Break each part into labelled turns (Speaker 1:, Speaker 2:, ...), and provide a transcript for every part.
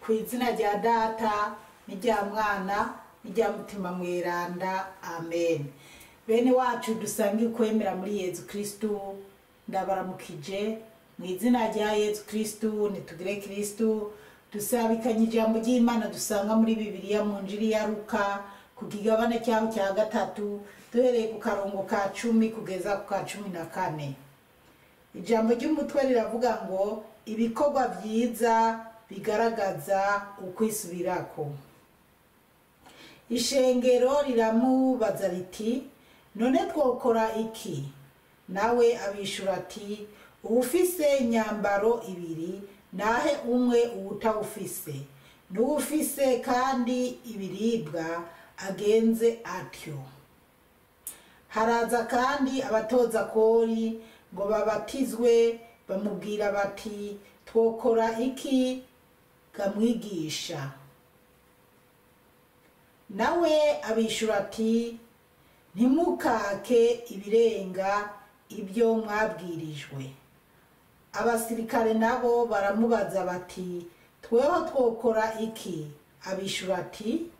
Speaker 1: Ku izina rya Data n'irya Mwana n'irya Mutima Mweranda, amen. Bene wacu dusangiye ukwemera muri Yezu Kristu, ndabaramukije mu izina rya Yezu Kristu. Nitugire Kristu. Dusabikanye ijambo ry'Imana dusanga muri Bibiliya mu Njiri ya Luka, ku kigabane cyaho cya 3, duhereye ku karongo ka 10 kugeza ku ka 14. Ijambo ry'umutwe riravuga ngo ibikorwa byiza bigaragaza ukwisubirako. Ishengero riramubaza riti: "None twokora iki?" Nawe abishura ati: "Uwufise imyambaro ibiri nahe umwe uwutawufise, n'uwufise kandi ibiribwa agenze atyo." Haraza kandi abatoza kori ngo babatizwe, bamubwira bati: "Twokora iki gamwigisha?" Nawe abishura ati: "Ntimukake ibirenga ibyo mwabwirijwe." Abasirikare nabo baramubaza bati: "Tweho twokora iki?" Abishura ati: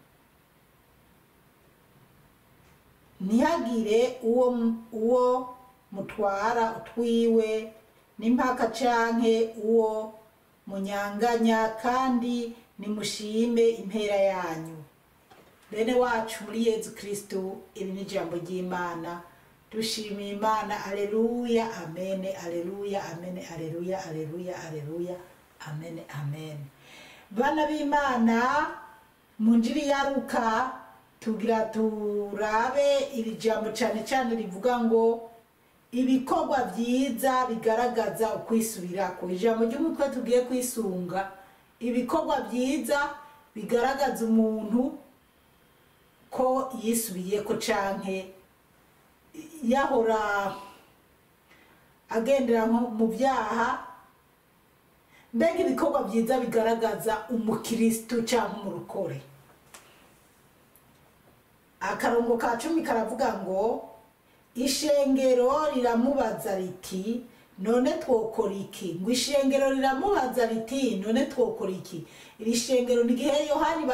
Speaker 1: "Ntihagire uwo mutwara utwiwe n'impaka canke uwo munyanganya, kandi nimushime impera yanyu." Bene wacu muri Yezu Kristu, iri ni ijambo ry'Imana. Dushimiye Imana. Aleluya, amene, aleluya, amene, aleluya, aleluya, aleluya, amene, amene. Bana b'Imana, mu Njiri ya Luka tugira turabe iri jambo cane cane rivuga ngo ibikorwa byiza bigaragaza ukwisubirako. Ijambo ry'umutwe tugiye kwisunga: ibikorwa byiza bigaragaza umuntu ko yisubiyeko canke yahora agendera mu byaha. Mbega ibikorwa byiza bigaragaza umukristu canke umurokore. Akarongo ka 10 karavuga ngo ishengero riramubaza riti: "None twokora iki?" Ngo ishengero riramubaza riti: "None twokora iki?" Iri shengero ni igihe Yohani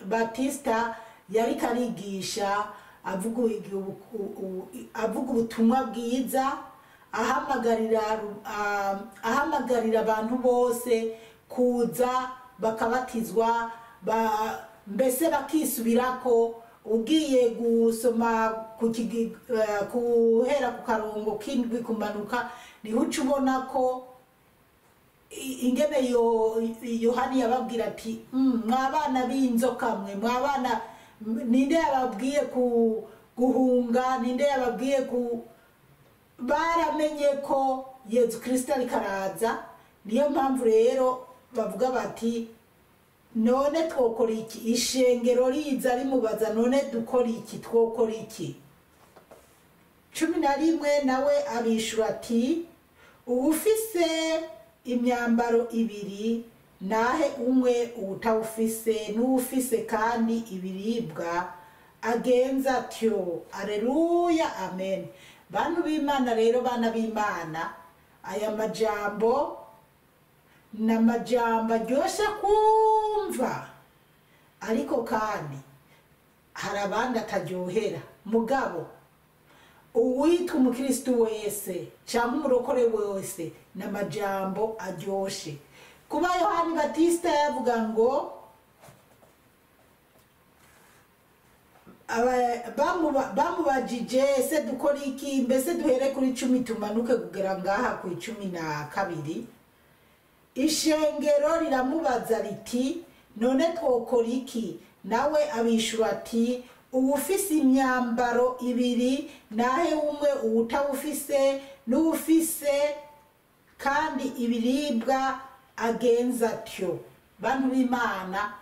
Speaker 1: Batista yariko arigisha, avuga ubutumwa bwiza, ahamagarira abantu bose kuza bakabatizwa, mbese bakisubirako. Ugiye gusoma kuhera ku karongo k'indwi kumanuka, niho uca ubona ko ingene Yohani yababwira ati: "Mwabana b'inzoka mwe, mwabana, ninde yababwiye guhunga? Ninde yababwiye ku?" Baramenye ko Yezu Kristo ariko araza. Niyo mpamvu rero bavuga bati: "None twokora iki?" Ishengero riza rimubaza: "None dukora iki? Twokora iki?" 11, nawe abishura ati: "Uwufise imyambaro ibiri nahe umwe uwutawufise, n'uwufise kandi ibiribwa agenza atyo." Aleluya, amen. Bantu b'Imana rero, bana b'Imana, aya majambo ni amajambo aryoshe kumva, ariko kandi hari abandi ataryohera. Mugabo uwitwa umukristu wese cyangwa umurokore wese, ni amajambo aryoshe. Kuba Yohani Batista yavuga ngo bamubajije: "Ese dukora iki?" Mbese duhere kuri 10 tumanuke kugera ngaha ku 12. Ishengero riramubaza riti: "None twokora iki?" Nawe abishura ati: "Uwufise imyambaro ibiri nahe umwe uwutawufise, n'uwufise kandi ibiribwa agenza atyo." Bantu b'Imana,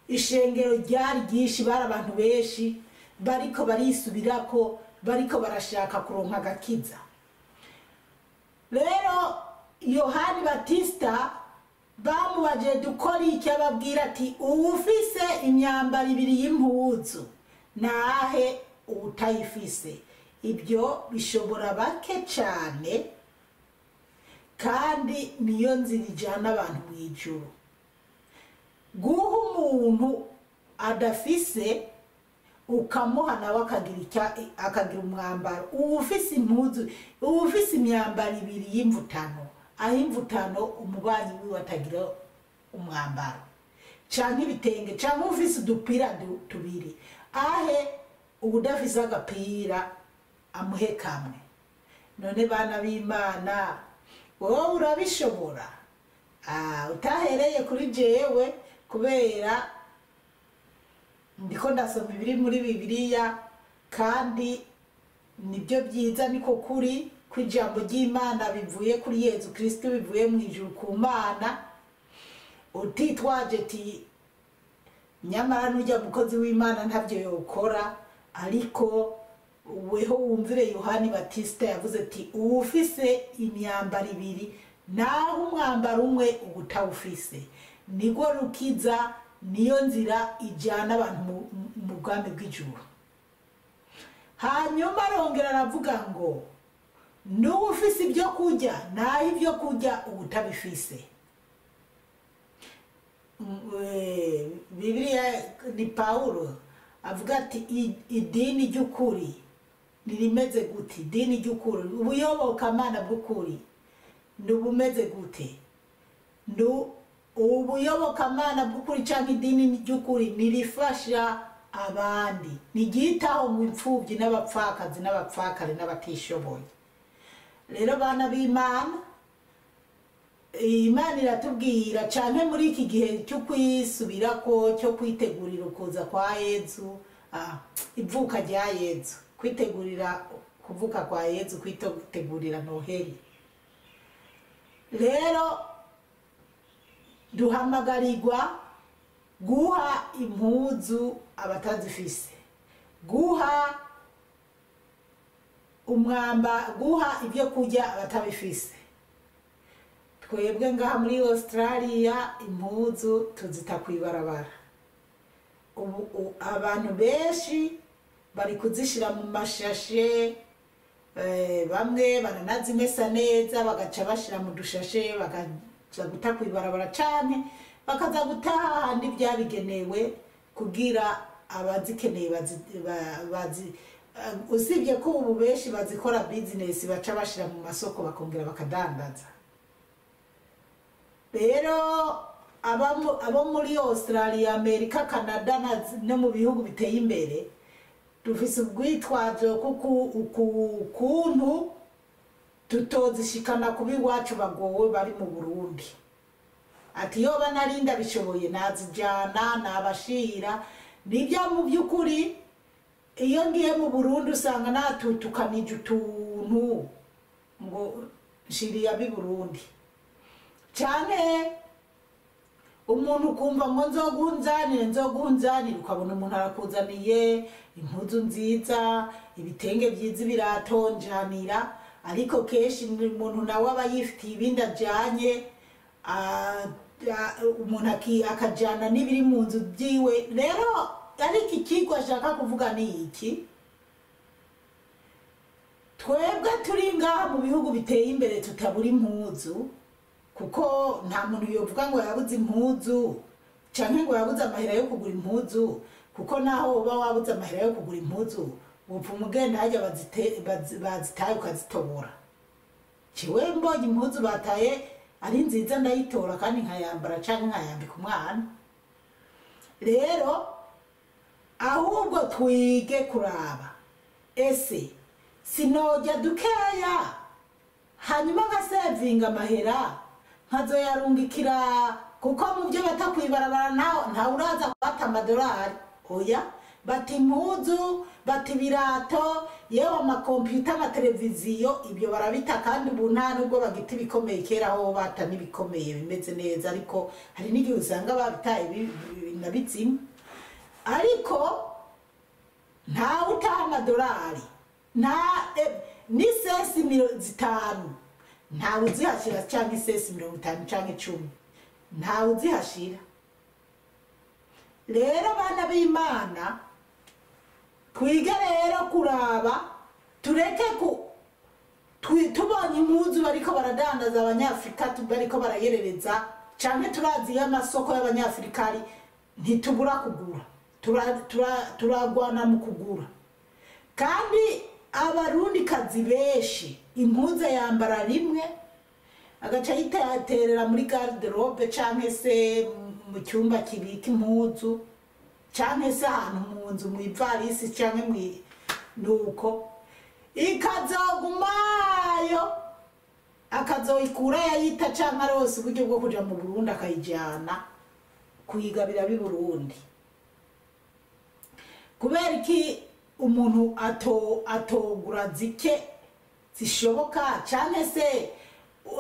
Speaker 1: ishengero ryari ryinshi, bari abantu benshi bariko barisubirako, bariko barashaka kuronka agakiza. Rero Yohani Batista bamubaje dukora iki, ababwira ati: "Uwufise imyambaro ibiri y'impuzu nahe uwutayifise." Ibyo bishobora bake cyane, kandi niyo nzira ijana abantu mu ijuru. Guha umuntu adafise ukamuha nawe akagira umwambaro. Uwufise impuzu, uwufise imyambaro ibiri y'imvutano, aho imvutano umubanyi wiwe atagira umwambaro, canke ibitenge, canke ufise udupira tubiri, ahe uwudafise agapira amuhe kamwe. None bana b'Imana, wowe urabishobora? Utahereye kuri jewe, kubera ndiko ndasoma ibiri muri Bibiliya, kandi nibyo byiza, niko kuri kw'ijambo ry'Imana bivuye kuri Yezu Kristo, bivuye mu ijuru ku Mana. Utitwaje ti nyamara nujya mukozi w'Imana ntavyo yokora, ariko weho wumvire Yohani Batista yavuze ati uwufise imyambaro ibiri naho umwambaro umwe ubutawufise, nigwo rukiza, niyo nzira ijyana abantu mu bwami bw'ijuru. Hanyuma arongera aravuga ngo n'uwufise ibyo kurya naho ibyo kurya ubutabifise. Bibiliya ni Pawulo avuga ati idini ry'ukuri nirimeze gute? Idini ry'ukuri, ubuyobokamana bw'ukuri nubumeze gute? Ubuyobokamana bw'ukuri canke idini ry'ukuri nirifasha abandi, niryitaho mu imfubyi n'abapfakazi n'abapfakare n'abatishoboye. Rero bana b'Imana, Imana iratubwira canke muri iki gihe cyo kwisubirako, cyo kwitegurira ukuza kwa Yezu, ivuka rya Yezu, kwitegurira kuvuka kwa Yezu, kwitegurira Noheli. Rero duhamagarirwa guha impuzu abatazifise, guha umwamba, guha ibyo kurya abatabifise. Twebwe ngaha muri Australia impuzu tuzita kwibarabara. Ubu abantu benshi bari kuzishira mu mashashe, bamwe baranazimesa neza bagaca bashira mu dushashe bakaza guta kwibarabara, canke bakaza gutaha handi byabigenewe kugira abazikeneye bazi. Usibye ko ubu benshi bazikora business, baca bashira mu masoko bakongera bakadandaza. Rero abo muri Australia, Amerika, Canada no mu bihugu biteye imbere dufise ubwitwazo kukuntu tutozishikana kubi iwacu bagowe bari mu Burundi. Ati yoba narinda bishoboye nazijana nabashira. Nibyo mu by'ukuri iyo ngiye mu Burundi usanga natutukanije utuntu ngo nshiriye abi Burundi. Cyane umuntu ukumva ngo nzogunzanire nzogunzanire, ukabona umuntu arakuzaniye impuzu nziza, ibitenge byiza, ibiratonjanira, ariko kenshi umuntu nawe aba yifitiye ibindi ajanye, umuntu akajana n'ibiri mu nzu byiwe. Rero ariko ikigwa ashaka kuvuga ni iki: twebwe turi ngaha mu bihugu biteye imbere tutabura impuzu, kuko nta muntu yovuga ngo yabuze impuzu canke ngo yabuze amahera yo kugura impuzu, kuko naho uba wabuze amahera yo kugura impuzu wopfa umugenda hajya bazitaye ukazitobora. Jewe mbonye impuzu bataye ari nziza ndayitora kandi nkayambara canke nkayambika umwana. Rero ahubwo twige kuraba ese sinojya dukeya hanyuma nkasevinga amahera nkazoyarungikira, kuko mu byo bata kwibarabara nta uraza kubata amadolari, oya, bata impuzu, bata ibirato, yewe amakompiyuta, amateleviziyo, ibyo barabita. Kandi ubu nta nubwo bagita ibikomeye, kera aho bata n'ibikomeye bimeze neza, ariko hari n'igihe usanga babitaye na bizima. Ariko ntawe utaha amadolari, nta n'isesi 50 ntawe uzihashira, cyangwa isesi 50 cyangwa 10 ntawe uzihashira. Rero abana b'Imana twige rero kuraba, tureke ku tubonye impuzu bariko baradandaza abanyafrika bariko barayerereza Canke turazi iyo amasoko y'Abanyafurika ari, ntitubura kugura, turagwana mu kugura. Kandi Abarundikazi benshi impuzu yambara rimwe, agaca yiterera muri garde-robe canke se mu cyumba kibika impuzu, canke se ahantu mu nzu mu ivarisi, canke nuko ikazogumayo, akazoyikura yayita, canke arose uburyo bwo kuja mu Burundi akayijana kuyigabira b'i Burundi. Kubera iki umuntu atogura zike zishoboka, canke se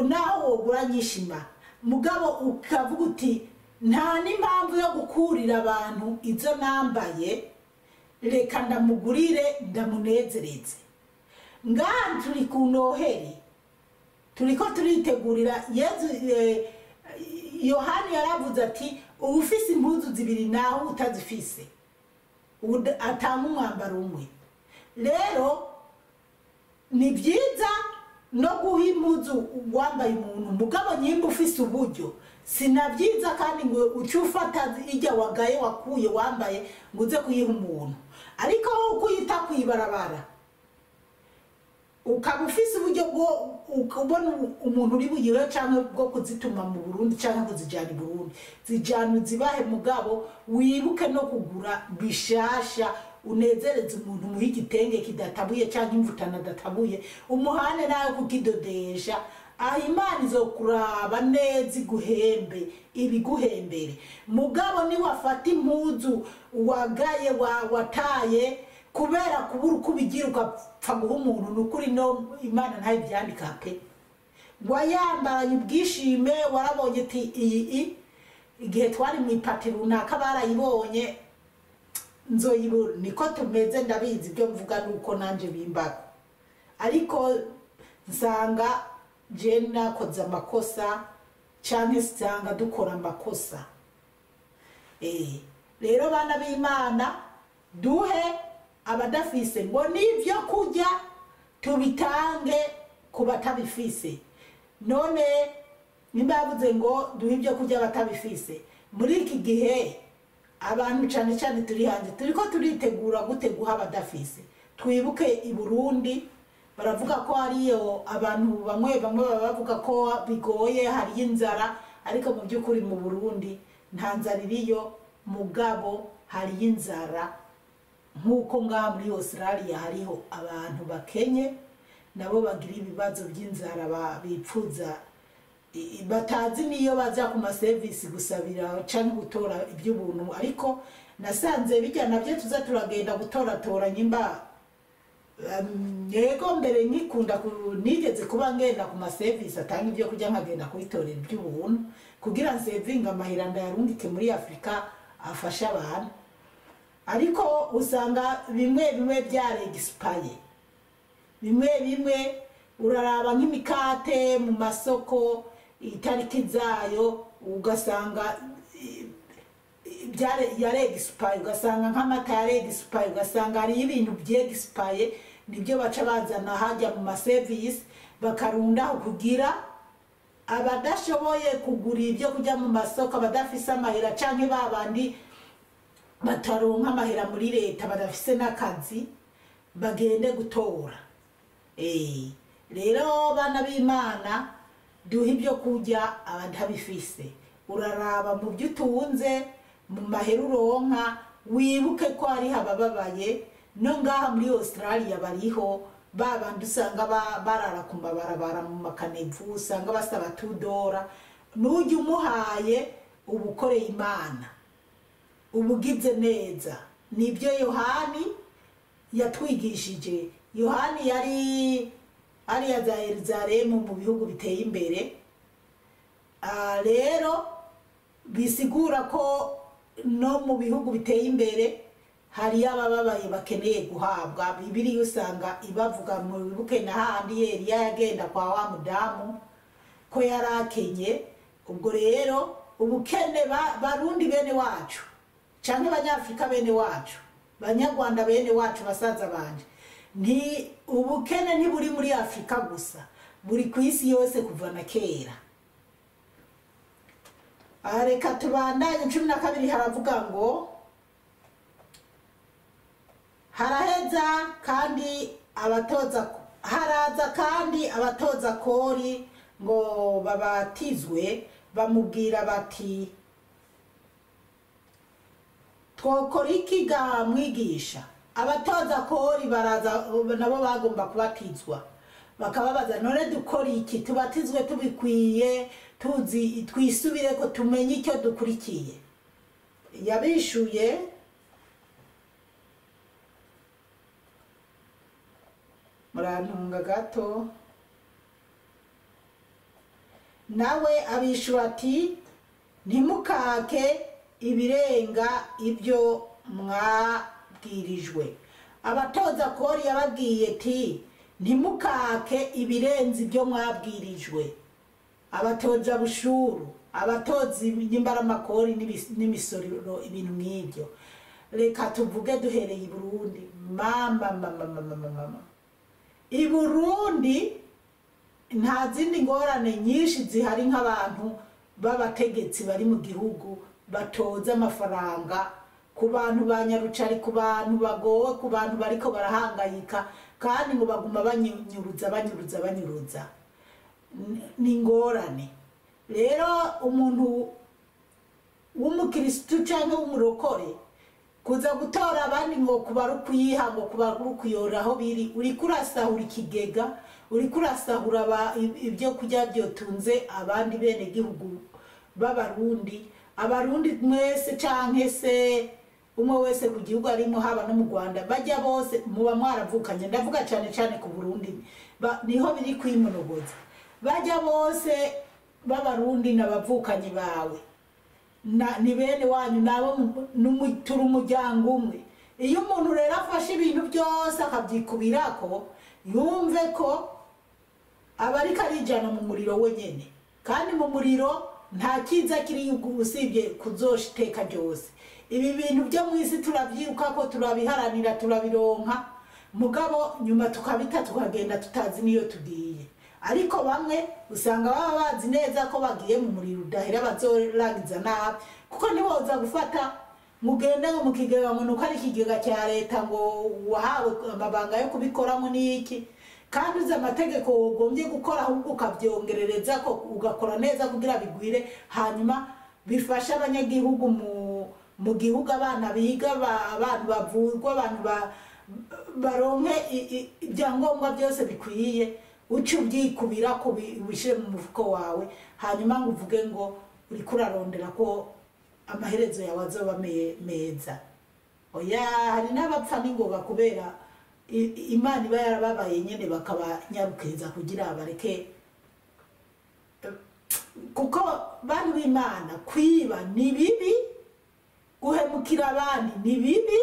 Speaker 1: naho wogura nyishima, mugabo ukavuga uti nta n'impamvu yo gukurira abantu izo nambaye, reka ndamugurire ndamunezereze. Ngaha turi ku Noheri, turiko turitegurira Yezu. Yohani yaravuze ati uwufise impuzu zibiri naho utazifise atanga umwambaro umwe. Rero ni byiza no guha impuzu wambaye umuntu, mugabo nyimba ufise uburyo, sina byiza kandi ngo uce ufata ijya wagaye wakuye wambaye ngo uze kuyiha umuntu. Ariko wowe ukuyita kwibarabara, ukaba ufise uburyo bwo ukubona umuntu uri buyiwe, canke bwo kuzituma mu Burundi canke kuzijana i Burundi, zijana uzibahe, mugabo wibuke no kugura bishasha, unezereze umuntu, umuhe igitenge kidatabuye canke imvutano adatabuye, umuhane nawe kukidodesha. Aho Imana izokuraba neza iguhembe ibiguhembere. Mugabo niwafata impuzu wagaye wataye kubera kubura uko ubigira, ugapfa guha umuntu, ni ukuri no Imana ntayibyandika pe. Wayambaranye ubwishime, warabonye ati iyi igihe twari mu ipati runaka barayibonye, nzoyibura. Niko tumeze, ndabizi ibyo mvuga nuko nanje bimbaga, ariko nsanga je nakoze amakosa, canke nsanga dukora amakosa. Rero bana b'Imana, duhe abadafise, ngo n'ivyo kurya tubitange ku batabifise. None nimba yavuze ngo duhe ibyo kurya abatabifise, muri iki gihe abantu cane cane turi hanze turiko turitegura gute guha abadafise? Twibuke i Burundi baravuga ko hariyo abantu bamwe bamwe baba bavuga ko bigoye, hariyo inzara, ariko mu by'ukuri mu Burundi nta nzara iriyo, mugabo hariyo inzara nk'uko ngaha muri Australia hariho abantu bakenye, nabo bagira ibibazo by'inzara, bipfuza batazi niyo baza ku maserivisi gusabira canke gutora iby'ubuntu. Ariko nasanze bijya nabyo tuza turagenda gutoratora nyimba yego mbere nkikunda nigeze kuba ngenda ku maserivisi atanga ibyo kurya, nkagenda kubitorera iby'ubuntu kugira nsevinga amahera ndayarungike muri Afurika afashe abantu. Ariko usanga bimwe bimwe byaregisipaye, bimwe bimwe uraraba nk'imikate mu masoko itariki zayo ugasanga yaregisipaye, ugasanga nk'amata yaregisipaye, ugasanga hariyo ibintu byegisipaye, nibyo baca bazana hajya mu maserivisi bakarundaho kugira abadashoboye kugura ibyo kurya mu masoko, abadafise amahera, canke babandi bataronka amahera muri leta, badafise n'akazi, bagende gutora. Rero bana b'Imana, duhe ibyo kurya abatabifise. Uraraba mu byo utunze, mu mahera uronka, wibuke ko hariho abababaye. No ngaha muri Australia bariho babandi usanga barara ku mabarabara mu makanevu, usanga basaba $2. Nujya umuhaye uba ukoreye Imana, uba ugize neza. Nibyo Yohani yatwigishije. Yohani yari ariya za Yerusalemu mu bihugu biteye imbere. Rero bisigura ko no mu bihugu biteye imbere hariyo abababaye bakeneye guhabwa. Bibiliya usanga ibavuga, mu bibuke na handi Eliya yagenda kwa wa mudamu ko yari akenye. Ubwo rero ubukene Barundi bene wacu canke Banyafrika bene wacu, Banyarwanda bene wacu, basaza banje, nti ubukene ntiburi muri Afrika gusa, buri ku isi yose kuva na kera. Reka tubandanye. 12 haravuga ngo haraheza kandi abatoza, haraza kandi abatoza kori ngo babatizwe, bamubwira bati twokora iki ga mwigisha? Abatoza kori baraza nabo bagomba kubatizwa, bakababaza none dukora iki, tubatizwe tubikwiye, tuzi twisubire ko tumenye icyo dukurikiye. Yabishuye murantunga gato, nawe abishura ati ntimukake ibirenga ibyo mwabwirijwe. Abatoza kori yababwiye ati ntimukake ibirenze ibyo mwabwirijwe. Abatoza bushuru, abatoza imbaramakori n'imisoro, ibintu nk'ibyo. Reka tuvuge duhereye i Burundi. Mama mama mama mama, i Burundi nta zindi ngorane nyinshi zihari nk'abantu b'abategetsi bari mu gihugu batoza amafaranga ku bantu ba nyarucari, ku bantu bagowe, ku bantu bariko barahangayika, kandi ngo baguma banyuruza banyuruza banyuruza. Ni ingorane rero umuntu w'umukirisitu cyangwa w'umurokore kuza gutora abandi ngo kuba kuyiha, ngo kuba kuyora aho biri, uriko urasahura ikigega, uriko urasahura ibyo kurya byotunze abandi bene gihugu b'Abarundi. Abarundi mwese canke se umwe wese ku gihugu arimo, haba no mu Rwanda, bajya bose muba mwaravukanye. Ndavuga cyane cyane ku Burundi, niho biri kwimonogoza. Bajya bose b'Abarundi n'abavukanye bawe, ni bene wanyu, nabo turi umuryango umwe. Iyo umuntu rero afashe ibintu byose akabyikubirako, yumve ko aba ariko arijana mu muriro wenyine, kandi mu muriro nta cyiza kiri usibye kuzosha iteka ryose. Ibi bintu byo mu isi turabyiruka ko turabiharanira, turabironka, mugabo nyuma tukabita tukagenda tutazi niyo tugiye. Ariko bamwe usanga baba bazi neza ko bagiye mu muriro udahera, bazorangiza nabi, kuko ntiwoza gufata mugende ngo mu kigega ngo nuko ari ikigega cya leta ngo wahawe amabanga yo kubikoramo n'iki, kandi uzi amategeko ugombye gukora, ahubwo ukabyongerereza ko ugakora neza kugira bigwire, hanyuma bifasha abanyagihugu mu gihugu, abana biga, abantu bavurwa, abantu baronke ibyangombwa byose bikwiye. Uce ubyikubira ko ubishyire mu mufuko wawe, hanyuma ngo uvuge ngo uriko urarondera ko amaherezo yawe azoba meza. Oya, hari n'abapfa n'ingoga kubera Imana iba yarababaye nyene, bakabanyarukiriza kugira bareke, kuko bantu b'Imana kwiba ni bibi, guhemukira abandi ni bibi.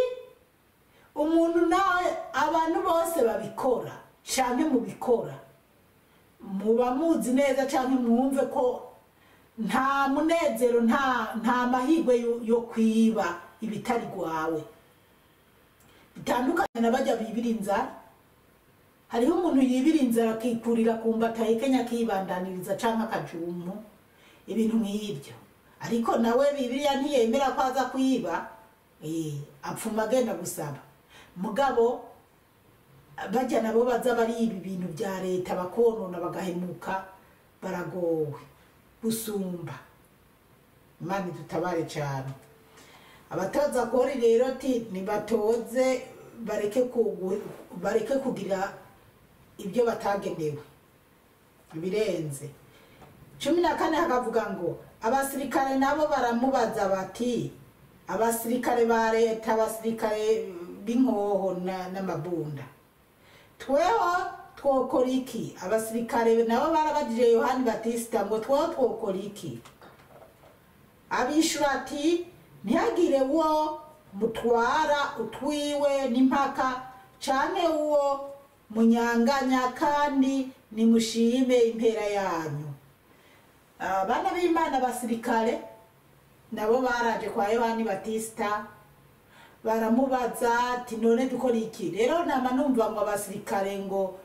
Speaker 1: Umuntu nawe abantu bose babikora canke mubikora muba muzi neza canke mwumve ko nta munezero, nta mahirwe yo kwiba ibitari gwawe. Bitandukanye n'abajya bibira inzara. Hariho umuntu yibira inzara akikurira ku mbata yekenya akibandaniriza canke akajumu, ibintu nk'ibyo. Ariko nawe Bibiliya ntiyemera ko aza kwiba, apfuma agenda gusaba. Mugabo bajya nabo baza bari ibi bintu bya leta bakonona bagahemuka, baragowe gusumba. Imana idutabare cyane. Abatoza kori rero ati nibatoze bareke kugira ibyo batagenewe birenze. 14 hakavuga ngo abasirikare nabo baramubaza bati, abasirikare ba leta, abasirikare b'inkoho n'amabunda, tweho twokora iki? Abasirikare nabo barabajije Yohani Batista ngo tweho twokora iki? Abishura ati ntihagire uwo mutwara utwiwe n'impaka canke uwo munyanganya, kandi nimushime impera yanyu. Abana b'Imana abasirikare nabo baraje kwa Yohani Batista baramubaza ati none dukora iki? Rero nama numva ngo abasirikare ngo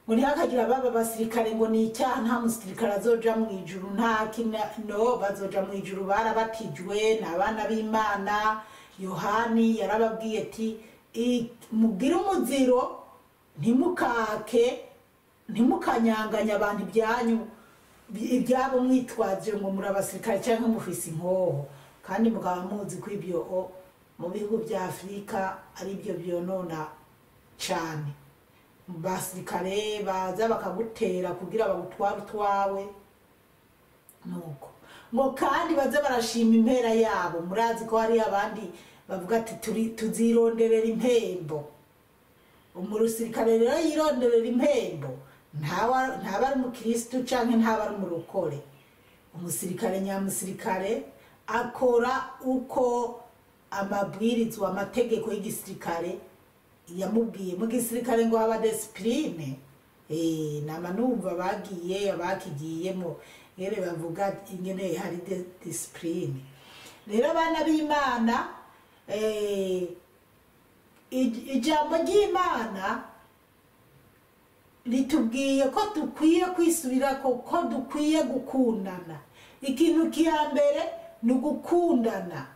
Speaker 1: Ngo ntihakagira baba basirikare ngo ni icyaha, nta musirikare azoja mu ijuru, nta kina no bazoja mu ijuru, barabatijwe, ni abana b'Imana. Yohani yarababwiye ati mugire umuziro, ntimukake, ntimukanyanganye abantu ibyanyu ibyabo mwitwaje ngo muri abasirikare cyangwa mufise inkoho, kandi mukaba muzi ko ibyo mu bihugu bya Afurika ari byo byonona cyane. Basirikare baza bakagutera kugira bagutware utwawe, nuko ngo kandi baze barashima impera yabo. Murazi ko hari abandi bavuga ati tuzironderera impembo. Umusirikare rero yironderera impembo ntaba ari umukirisitu canke ntaba ari umurokore. Umusirikare nyamusirikare akora uko amabwirizwa, amategeko y'igisirikare yamubwiye. Mu gisirikare ngo haba discipline, nama numva bagiye abakigiyemo ngene bavuga ingene hari discipline. Rero abana b'Imana, ijambo ry'Imana ritubwiye ko dukwiye kwisubirako, ko dukwiye gukundana. Ikintu kiya mbere ni ugukundana,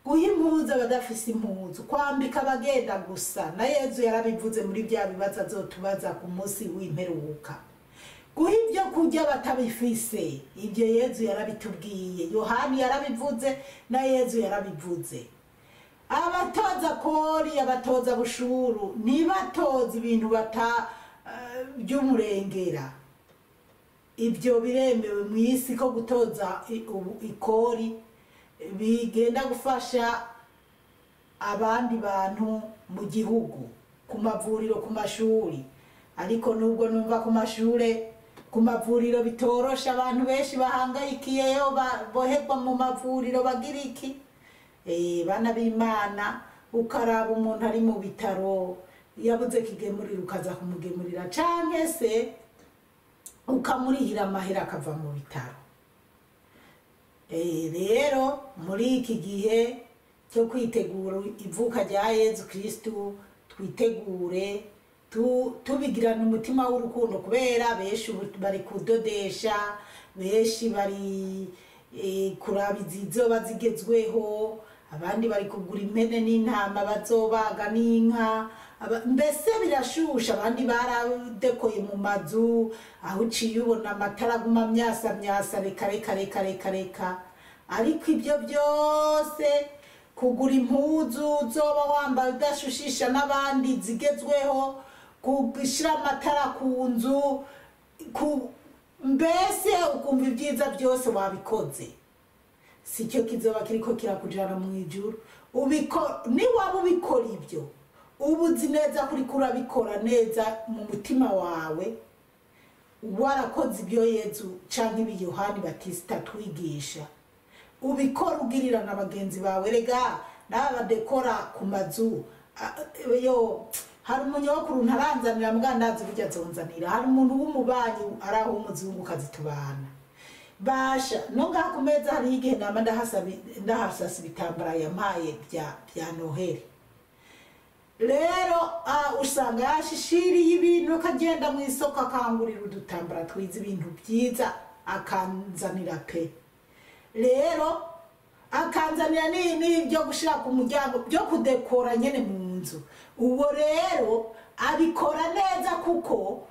Speaker 1: guha impuzu abadafise impuzu, kwambika abagenda gusa. Na Yezu yarabivuze muri bya bibazo azotubaza ku munsi w'imperuka. Guha ibyo kurya batabifise, ibyo Yezu yarabitubwiye, Yohani yarabivuze na Yezu yarabivuze. Abatoza kori, abatoza bushuru, ntibatoza ibintu bata by'umurengera. Ibyo biremewe mu isi ko gutoza ikori bigenda gufasha abandi bantu mu gihugu, ku mavuriro, ku mashuri. Ariko nubwo numva ku mashure, ku mavuriro bitorosha, abantu benshi bahangayikiyeyo, boherwa mu mavuriro bagira iki? Bana b'Imana, ukaraba umuntu ari mu bitaro yabuze kigemurira, ukaza kumugemurira canke se ukamurihira amahera akava mu bitaro. Rero muri iki gihe cyo kwitegura ivuka rya Yezu Kristu, twitegure tubigirana umutima w'urukundo, kubera benshi bari kudodesha, benshi bari kuraba izizoba zigezweho, abandi bari kugura impene n'intama bazobaga n'inka, mbese birashusha. Abandi baradekoye mu mazu, aho uciye ubona amatara aguma myasa myasa, reka reka reka reka reka. Ariko ibyo byose, kugura impuzu uzoba wambaye udashushisha n'abandi zigezweho, gushyira amatara ku nzu, mbese ukumva ibyiza byose wabikoze, si cyo kizoba kiriko kirakujana mu ijuru. Niwaba ubikora ibyo, uba uzi neza ko uriko urabikora neza mu mutima wawe, warakoze ibyo Yezu canke ibi Yohani Batista atwigisha. Ubikora ugirira na bagenzi bawe. Rega n'aba badekora ku mazu, yo hari umunyokuru ntaranzanira mbwa ndazi burya azonzanira. Hari umuntu w'umubanyi ari aho w'umuzungukazi tubana, basha no ngaha ku meza hariho igihe nama ndahasasa ibitambara yampaye bya Noheli. Rero usanga yashishiriye ibintu, akagenda mu isoko akangurira udutambara twiza, ibintu byiza akanzanira pe. Rero akanzanira n'ibyo gushira ku muryango byo kudekora nyene mu nzu. Uwo rero abikora neza, kuko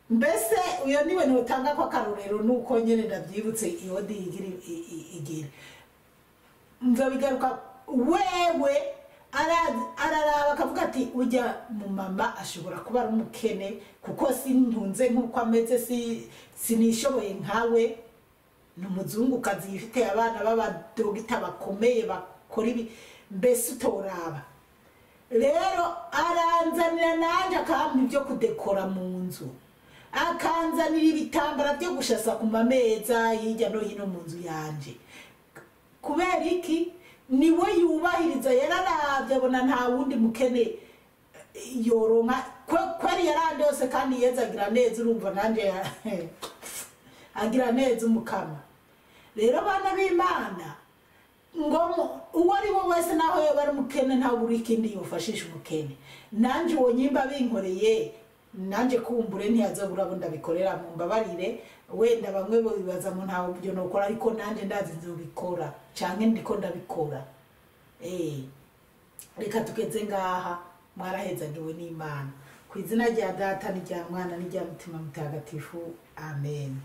Speaker 1: mbese uyo niwe notanga ko akarorero, nuko nyene ndavyibutse iyo digira igira nzobigaruka. Wewe araraba akavuga ati ujya mu mama ashobora kuba ari umukene, kuko sintunze nkuko ameze, sinishoboye nkawe, ni umuzungukazi yifite abana b'abadogita bakomeye bakora ibi, mbese utoraba. Rero aranzanira nanje akampa ibyo kudekora mu nzu, akanzanira ibitambara byo gushasa ku mameza hirya no hino mu nzu yanje. Kubera iki? Niwe yubahiriza, yararavye abona nta wundi mukene yoronka kweri yarandose, kandi Yezu agira neza, urumva nanje agira neza umukama. Rero bana b'Imana, ngo uwo ari we wese naho yoba ari umukene, nta buri ikindi yofashisha umukene. Nanje uwo nyimba binkoreye Nanjye kumbure ntiyazobura abo ndabikorera, mumbabarire. Wenda bamwe bibaza ngo ntawe byo nokora, ariko nanjye ndazi nzobikora canke ndiko ndabikora. Reka tugeze ngaha. mwarahezagiwe n'Imana. Ku izina rya Data n'irya Mwana n'irya Mutima Mutagatifu, amen.